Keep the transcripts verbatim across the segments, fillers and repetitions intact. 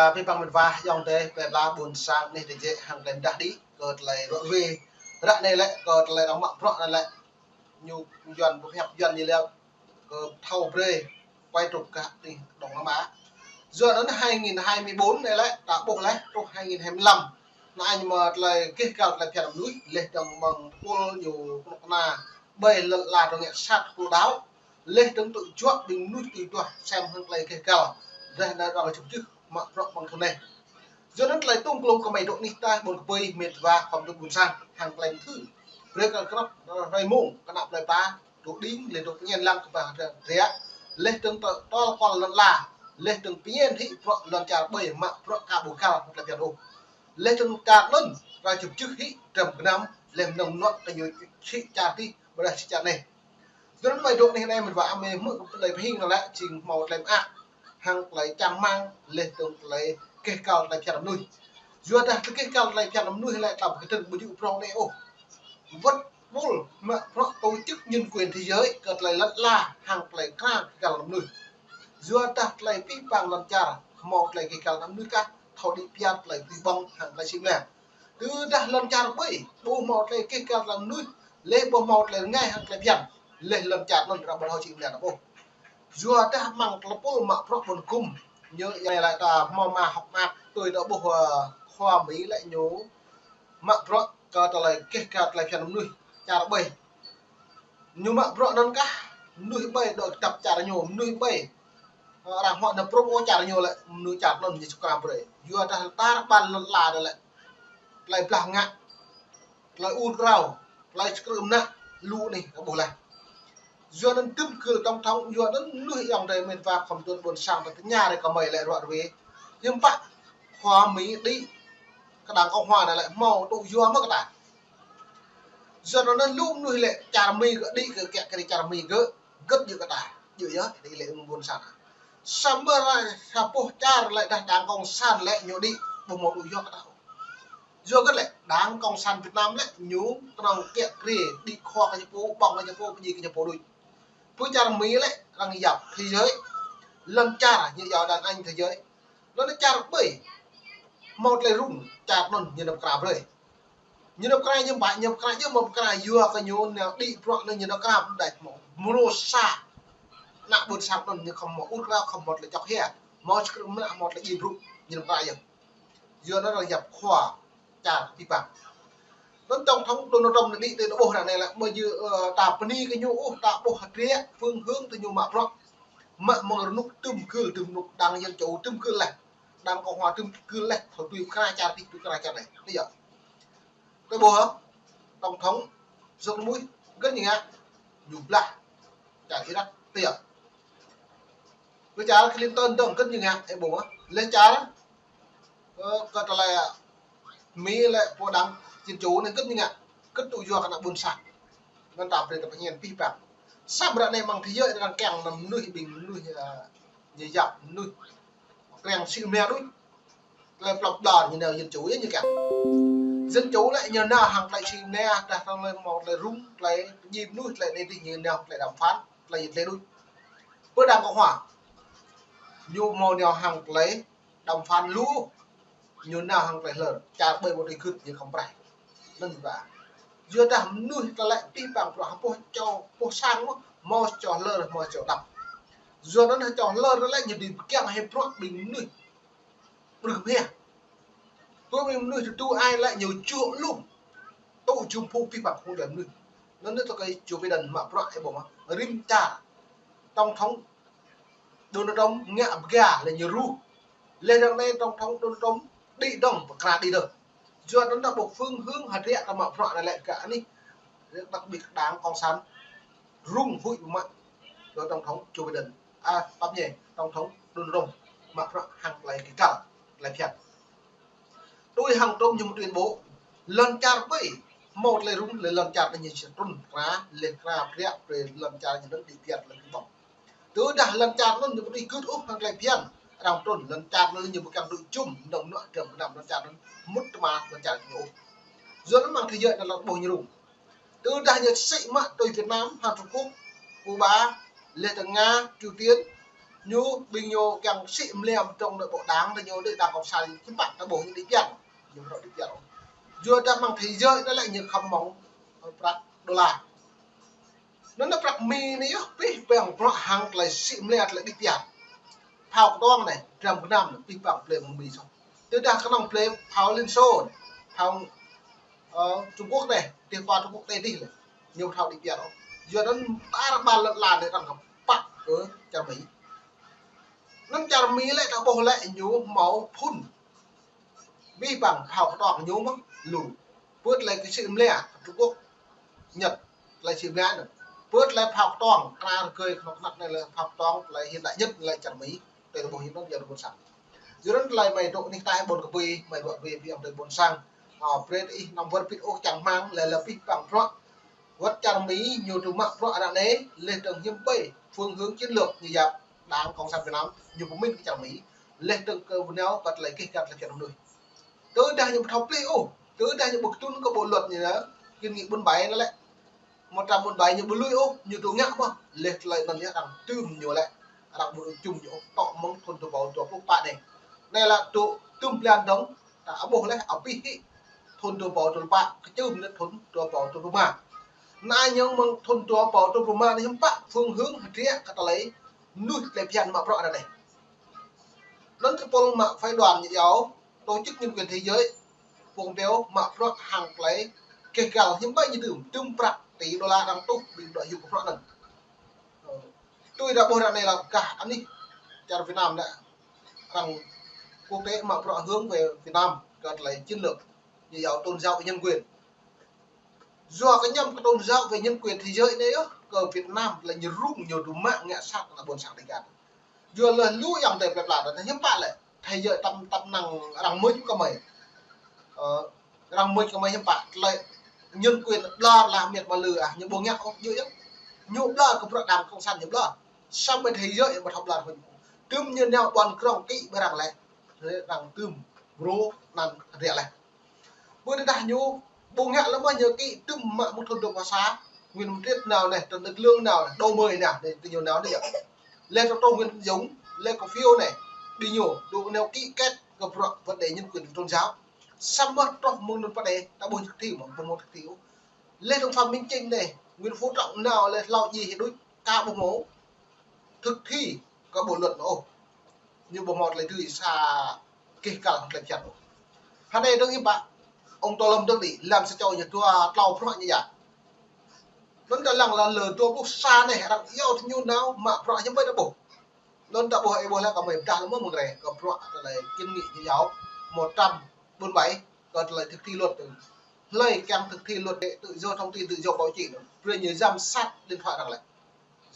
Abih bang met wa ayŏng adơi plơi pla ƀôn sang anih tơjĕ hăng tơlơi mơdah đĭ kơ tơlơi ră ruai. Ră anai lĕ kơ tơlơi arăng mă bruă anai lĕ ñu Yuan pơhiăp Yuan ñu lĕ kơ thâo brơi quay trục kơ anih Đông Nam Á. Yua anŭn hai nghìn hai mươi bốn anai lĕ ta ƀuh laih truh hai nghìn hai mươi lăm. Anŭn ñu mă tơlơi keh kal tơlơi phiăn mơnuih, laih dơ̆ng mơ̆ng tơpul ñu kơnuk kơna ƀơi lŏn ala dŏ ngă sat kơđao. Laih dơ̆ng tŭ juă ƀing mơnuih tui duah sem hăng tơlơi keh kal. Laih anŭn arăng čơp čưh mă bruă mơ̆ng thŭn anai. Yua anŭn tơlơi tŏng klông kơmơi dŏ anih ta ƀôn kơpơi met wa khŏm dŏ ƀôn sang hăng tơlơi mơthưr. Brơi kơ krăp hrơi mông kơnă plơi pla dŏ đing laih dŏ pơñen lăng kơ bah rơdră. Laih dơ̆ng tơl kol lŏn ala. Laih dơ̆ng pơñen hĭ bruă lŏn čar ƀơi mă bruă ka ƀu kal tơlơi phiăn ôh. Laih dơ̆ng čar anŭn arăng čơp čưh hĭ dram gơnam laih mơnơ̆ng mơnuă kơ ñu sĭ čar adih ƀôdah sĭ čar anai. Yua anŭn mơi dŏ anih anai met wa amai hmư̆ kơ tơlơi pơhing anŭn lĕ jing hmâo tơlơi mơak hăng tơlơi čang rơmang laih dơ̆ng tơlơi keh kal tơlơi phiăn mơnuih. Yua dah tơlơi keh kal tơlơi phiăn mơnuih lĕ tlam kơtơ̆ng ƀu djơ̆ prŏng anai ôh. Wơ̆t pul mă bruă tổ chức nhân quyền thế giới kơ tơlơi lŏn ala hăng tơlơi kra keh kal mơnuih. Yua dah tơlơi pĭ pang lŏn čar hmâo tơlơi keh kal mơnuih kah thâo đĭ pơyơr tơlơi pơdih ƀơ̆ng hăng tơlơi sĭ mlĕ. Tơdah lŏn čar ƀơi ƀu hmâo tơlơi keh kal tơlơi mơnuih, laih ƀu hmâo tơlơi rơngai hăng tơlơi phiăn, laih lŏn čar anŭn arăng ƀu thâo sĭ mlĕ ôh. Yua dah mơ̆ng tơlơi pul mă bruă ƀôn gum ñu anai lĕ ta hmâo mă hŏk mă tui ta ƀuh, ơ, khua Mi lĕ ñu mă bruă kơ tơlơi keh kal tơlơi phiăn mơnuih čar ƀơi. Ñu mă bruă anŭn kah mơnuih ƀơi dŏ kơdăp čar ñu, mơnuih ƀơi, ơ, arăng hmâo nao prŏng ôh čar ñu lĕ mơnuih čar anŭn ñu sŭk kra brơi. Yua dah tar ƀar lŏn ala dŏ lĕ tơlơi blah ngă, tơlơi ur krao, tơlơi sơkrư̆ mơnă lu anih kơ ƀuh laih. Yua anŭn tŭm kơ tổng thống, yua anŭn mơnuih ayŏng adơi met wa khŏm dŏ ƀôn sang ta tơña rai kơmơi lĕ ră ruai. Hiư̆m pă khua Mi đĭ kơ đảng cộng hòa anai lĕ hmâo tŭ yua mơ̆ kơ ta. Yua anŭn lu mơnuih lĕ čar Mi kơ đĭ kơ kiăng kơ čar Mi kơ gơ̆t djơ̆ kơ ta. Djơ̆ yơh, đĭ lĕ ƀôn sang. Samơ̆ rai sa boh čar lĕ dah đảng cộng sản lĕ ñu đĭ ƀu hmâo tŭ yua kơ ta. Yua kơ lĕ đảng cộng sản Việt Nam lĕ ñu kơnơ̆ng kiăng kơ đĭ khua kơ ñu pô, ƀơ̆ng kơ ñu pô, pơdjai kơ ñu pô đôč. Pơ čar Mi lĕ arăng yap thế giới. Lŏn čar ñu yap đàn anh thế giới. Lŏn čar ƀơi hmâo tơlơi rŭng čar anŭn ñu nao pơkra brơi. Ñu nao pơkra ñu ƀă ñu pơkra ñu mă pơkra yua kơ ñu nao đĭ bruă anŭn ñu nao pơkra ƀu đač hmâo. Mrô sa ană ƀôn sang anŭn ñu khŏm hmâo ur krao khŏm hmâo tơlơi čŏk hia. Hmâo sơkrư̆ mơnă hmâo tơlơi djai brŭ ñu nao pơkra yơh. Yua anŭn arăng yap khua čar pĭ pang. Anŭn tổng thống Donald Trump anai đĭ tơ ƀuh ră anai lĕ ƀu djơ̆, ơ, ta bơni kơ ñu ôh, ta ƀuh hơdră phương hướng tơ ñu mă bruă. Mă mơ̆ng rơnŭk tŭm kơ, tŭm rơnŭk đảng dân chủ tŭm kơ laih. Đảng cộng hòa tŭm kơ laih, thâo tui pơkra čar adih, tui pơkra čar anai. Tơ yơh. Tơ ƀuh hă? Tổng thống George Bush gơ̆t ñu ngă, ñu blah čar Iraq, tơ yơh. Kơ čar Clinton dơ̆ng gơ̆t ñu ngă, ơ ƀuh hă? Laih čar, ơ, kơ tơlơi Mi lĕ pô đảng dân chủ anai gơ̆t ñu ngă, gơ̆t tŭ yua kơ ană ƀôn sang. Anŭn ta brơi ta pơñen pĭ pang. Samơ̆ ră anai mơ̆ng thế giới arăng kiăng anăm mơnuih ƀing mơnuih, ơ, ñu yap mơnuih kiăng sĭ mlĕ đôč. Tơlơi plŏk ƀlŏr ñu nao dân chủ yơh ñu kiăng. Dân chủ lĕ ñu nao hăng tơlơi sĭ mlĕ, dah hăng tơlơi hmâo tơlơi rŭng, tơlơi pơdjai mơnuih, tơlơi anai adih ñu nao tơlơi đàm phán, tơlơi yơh tơlơi đôč. Pơ đảng cộng hòa ñu hmâo nao hăng tơlơi đàm phán lu, ñu nao hăng tơlơi hlơr, čar ƀơi ƀu tui gơ̆t ñu khŏm pơrai. Anŭn ƀă. Yua dah mơnuih ta lĕ pĭ pang bruă hơpŭ čô, pô sang mơ̆, hmâo čô hlơr, hmâo čô đăp. Yua anŭn čô hlơr lĕ ñu đĭ pơkiăng hĭ bruă ƀing mơnuih ƀrư̆ mơhiăh. Tui ƀing mơnuih tơdu ai lĕ ñu čuh lŭm. Tŭ jum phu pĭ pang khul đe mơnuih. Anŭn tơ kơ Joe Biden mă bruă ơ ƀuh mơ̆. Rĭm čar. Tổng thống Donald Trump ngă bơga lĕ ñu ruh. Laih dơ̆ng anai tổng thống Donald Trump đĭ dơ̆ng pơkra đĭ dơ̆ng. Yua anŭn dah ƀuh phương hướng hơdră ta mă bruă anai lĕ kơ anih. Đặc biệt đảng cộng sản rŭng huĭ mă. Yua tổng thống Joe Biden. A, pap ñe, tổng thống Donald Trump mă bruă hăng tơlơi keh kal, tơlơi phiăn. Tui hăng Trump ñu tuyên bố, lŏn čar ƀơi hmâo tơlơi rŭng, laih lŏn čar anai ñu či trŭn kra, laih kra pơdră brơi lŏn čar ñu anŭn đĭ pơyơr tơlơi pơdih ƀơ̆ng. Tơdah lŏn čar anŭn ñu ƀu đĭ gưt ôh hăng tơlơi phiăn, arăng trŭn lŏn čar anŭn ñu ƀu kiăng tŭ jum, dŏng mơnuă dram gơnam lŏn čar anŭn, mŭt tơma lŏn čar ñu ôh. Yua anŭn mơ̆ng thế giới anŭn lŏn ƀuh ñu rŭng. Tơdah ñu sĭ mă tui Việt Nam, hăng Trung Quốc, Cuba, laih dơ̆ng Nga, Triều Tiên, Ñu ƀing ñu kiăng sĭ mlĕ amăng trong nội bộ đảng, tơ ñu đĭ đảng cộng sản hiư̆m pă ta ƀuh ñu đĭ pian. Ñu ƀu thâo đĭ pian. Yua dah amăng thế giới anai lĕ ñu khăm mơ̆ng prăk đô la. Anŭn anai prăk Mi anai yơh, pih păng bruă hăng tơlơi sĭ mlĕ tơlơi đĭ pian. Phao kơtuang anai, dram gơnam anai, pih păng blơi mơ̆ng Mi soh. Tơdah kơnơ̆ng blơi phao Liên Xô, phao, ơ, Trung Quốc anai, tih pơ Trung Quốc anai tih lĕ. Ñu ƀu thâo đĭ pian ôh. Yua anŭn tar ƀar lŏn ala anai arăng kơpă kơ čar Mi. Anŭn čar Mi lĕ ta ƀuh lĕ ñu hmâo phŭn. Pih păng phao kơtuang ñu mơ̆n lu. Pơ tơlơi kơ sĭ mlĕ Trung Quốc, Nhật, tơlơi sĭ mlĕ anŭn. Pơ tơlơi phao kơtuang, kơna rơgơi kơnuk kơna anai lĕ phao kơtuang, tơlơi hiện đại nhất lĕ čar Mi. Tơlơi ƀuh ñu anŭn yua ƀôn sang. Yua anŭn tơlơi mơi dŏ anih ataih ƀôn kơbui, mơi dŏ ƀơi ƀiă tơlơi ƀôn sang. Ơ, brơi ih năm wơr bit ôh čang hmang, lĕ lĕ pih păng bruă. Wơ̆t čar Mi ñu tŭ mă bruă ră anai, lĕ tơ̆ng hiư̆m ƀơi, phương hướng chiến lược ñu yap đảng cộng sản Việt Nam, ñu pơmĭn kơ čar Mi, lĕ tơ̆ng kơ ƀu nao kơ tơlơi keh găl tơlơi kiăng mơnuih. Tơdah ñu ƀu thâo plih ôh, tơdah ñu ƀu kơtưn kơ bộ luật ñu anai, kiến nghị bốn bảy anai lĕ. Một trăm bốn bảy ñu ƀu lui ôh, ñu tŭ ngă mơ̆n, lĕ tơlơi anŭn yơh arăng tŭm ñu lĕ, arăng ƀu tŭ čum ñu ôh, tŏ mơ̆ng thun dua ƀâo dua pluh pă anai. Anai lĕ tŭ tŭm blan dơ̆ng, ta ƀuh lĕ, abih hĭ thun dua ƀâo dua pluh pă, kơčum lĕ thun dua ƀâo dua pluh rơma. Anai ñu mơ̆ng thun dua ƀâo dua pluh rơma anai hiư̆m pă, phương hướng hơdră kơ tơlơi mơnuih tơlơi phiăn mă bruă anai. Anŭn tơpul mă phái đoàn ñu yua, tổ chức nhân quyền thế giới, phung pioh mă bruă hăng tơlơi keh găl hiư̆m ƀơi ñu tŭm, tŭm prăk tỉ đô la arăng tuh ƀing dŏ hyu kơ bruă anŭn. Ơ, tui ta ƀuh ră anai lĕ kah anih čar Việt Nam lĕ arăng quốc tế mă bruă hướng về Việt Nam kơ tơlơi chiến lược ñu yua tôn giáo và nhân quyền. Yua kơ ñăm kơ tôn giáo và nhân quyền thế giới anai yơh, kơ Việt Nam lĕ ñu rŭng ñu tŭ mă ngă sat kơ ƀôn sang Đêga. Yua lĕ lu yang tơi plơi pla ta hiư̆m pă lĕ. Thế giới tăm, tăm năng arăng mŭt kơ mơi. Ơ, arăng mŭt kơ mơi hiư̆m pă. Tơlơi nhân quyền ƀlŏr lah miêt mă lư ah, ñu ƀu ngă ôh, yua yơh. Ñu ƀlŏr kơ bruă đảng cộng sản ñu ƀlŏr. Samơ̆ thế giới ƀu thâo ƀlŏr hŭn. Tŭm ñu nao ƀuăn krong kĭ ƀơi arăng lĕ. Arăng tŭm brô anăn hơdră lĕ. Ƀơi tơdah ñu ƀu ngă lĕ mơ̆ ñu kĭ tŭm mă mơ̆ng thun dua ƀâo sa, Nguyễn Văn Thiệu nao anai, Trần Đức Lương nao anai, Đỗ Mười nao anai, tơ ñu nao anai yơh. Lĕ tơ Nguyễn Tấn Dũng, lĕ kơ Phiêu anai, ƀing ñu, dŏ nao ký kết kơ bruă vấn đề nhân quyền tôn giáo. Samơ̆ truh mơ̆ng anŭn pơ anai, ta ƀu thực thi mơ̆, ƀu mơ̆ thực thi ôh. Lĕ tơ Phạm Minh Chính anai, Nguyễn Phú Trọng nao lĕ hlâo djai hĭ đôč, ta ƀu mơ̆ thực thi kơ bộ luật anŭn ôh. Ñu ƀu hmâo tơlơi tui sa keh găl hăng tơlơi phiăn ôh. Hơnai dơ̆ng hiư̆m pă, ông Tô Lâm dơ̆ng đĭ, lăm sa čô ñu dua tlâo bruă ñu yap. Anŭn ta lăng lĕ lơ dua pluh sa anai, arăng iâu tơ ñu nao mă bruă hiư̆m ƀơi ta ƀuh. Anŭn ta ƀuh, ih ƀuh lĕ kơ mơi pơdah lĕ mơ̆ mơ̆ng rĕ, kơ bruă tơlơi kiến nghị ñu yap, một trăm bốn bảy, kơ tơlơi thực thi luật. Hlơi kiăng thực thi luật tự do thông tin, tự do báo chí anŭn. Brơi ñu giám sát điện thoại arăng lĕ.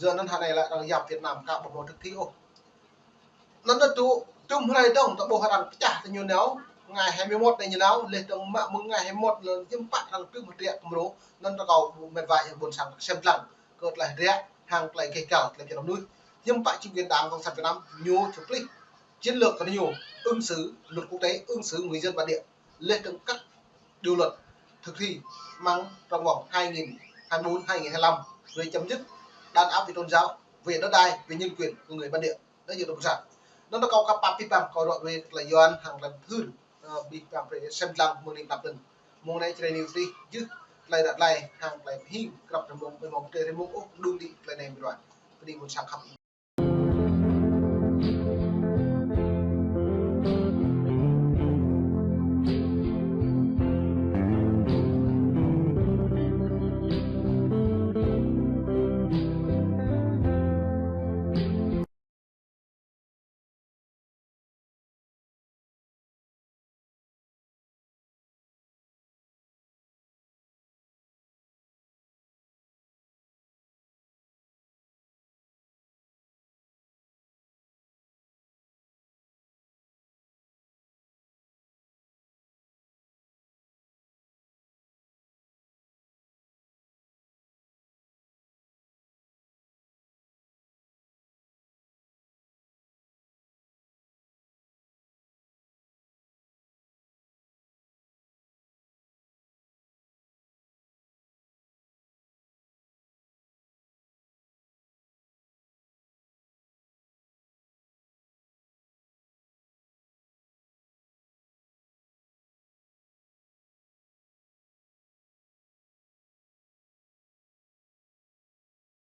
Yua anŭn hơnai lĕ arăng yap Việt Nam ka ƀu hmâo thực thi ôh. Anŭn tŭ, tŭm hrơi dơ̆ng ta ƀuh arăng pơčah tơ ñu nao, ngày hai mươi mốt anai ñu nao, lĕ dơ̆ng mă mơ̆ng ngày hai mươi mốt anŭn hiư̆m pă arăng tŭm hơdră kơ mrô, anŭn ta kâo met wa ƀôn sang sem lăng, kơ tơlơi hơdră, hăng tơlơi keh găl, tơlơi phiăn mơnuih. Hiư̆m pă chính quyền đảng cộng sản Việt Nam, ñu či plih chiến lược kơ ñu, ứng xử luật quốc tế, ứng xử người dân bản địa. Lĕ tơ̆ng các điều luật thực thi mơ̆ng trong vòng hai nghìn hai mươi bốn, hai nghìn hai mươi lăm về chấm dứt đàn áp về tôn giáo, về đất đai, về nhân quyền của người bản địa. Đó là điều cộng sản. Anŭn ta kâo kơ pap pih păng kơ rŏ ruai tơlơi Yuan hăng tơlơi Thưn, ơ, pih păng brơi sem lăng mơ̆ng anai pơtăp tơ̆ng. Mơ̆ng anai Jrai News tih jưh tơlơi ră tơlơi hăng tơlơi pơhing krăp rơmung, mơ̆ng mơ̆ng tơlơi rơmung ôh đung đĭ tơlơi anai mơ̆n ruai. Pơđing ƀôn sang khăp.